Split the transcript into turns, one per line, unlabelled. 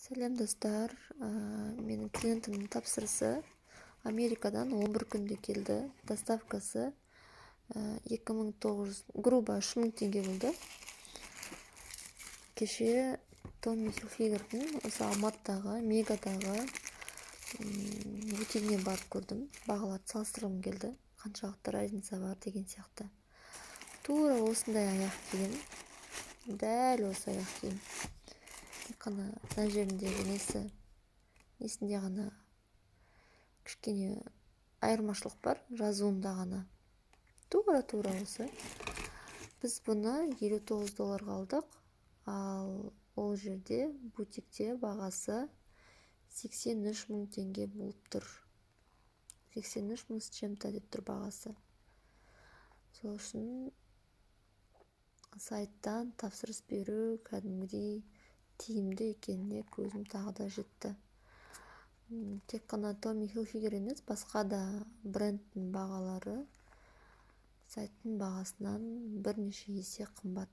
Сәлем, достар! Менің клиентімнің тапсырысы Америкадан 11 күнде келді. Доставкасы 2900, грубо 3000 теңге болды. Кеше Томми Хилфигердің осы Алматыдағы Мегадағы бутигіне барып көрдім. Бағаларды салыстырғым келді, қаншалықты разница бар деген сияқты. Тура осындай аяқ киім, дәл осы аяқ киім, тек қана мына жеріндегі несінде ғана кішкене айырмашылық бар, жазуында ғана. Тура осы. Біз бұны 59 долларға алдық, ал ол жерде, бутикте бағасы 83 мың теңге болып тұр. 83 мың с чем-то деп тұр бағасы. Сол үшін сайттан тапсырыс беру кәдімгідей тиімді екеніне көзім тағы да жетті. Тек қана Томми Хилфигер емес, басқа да брендтің бағалары сайттың бағасынан бірнеше есе қымбат.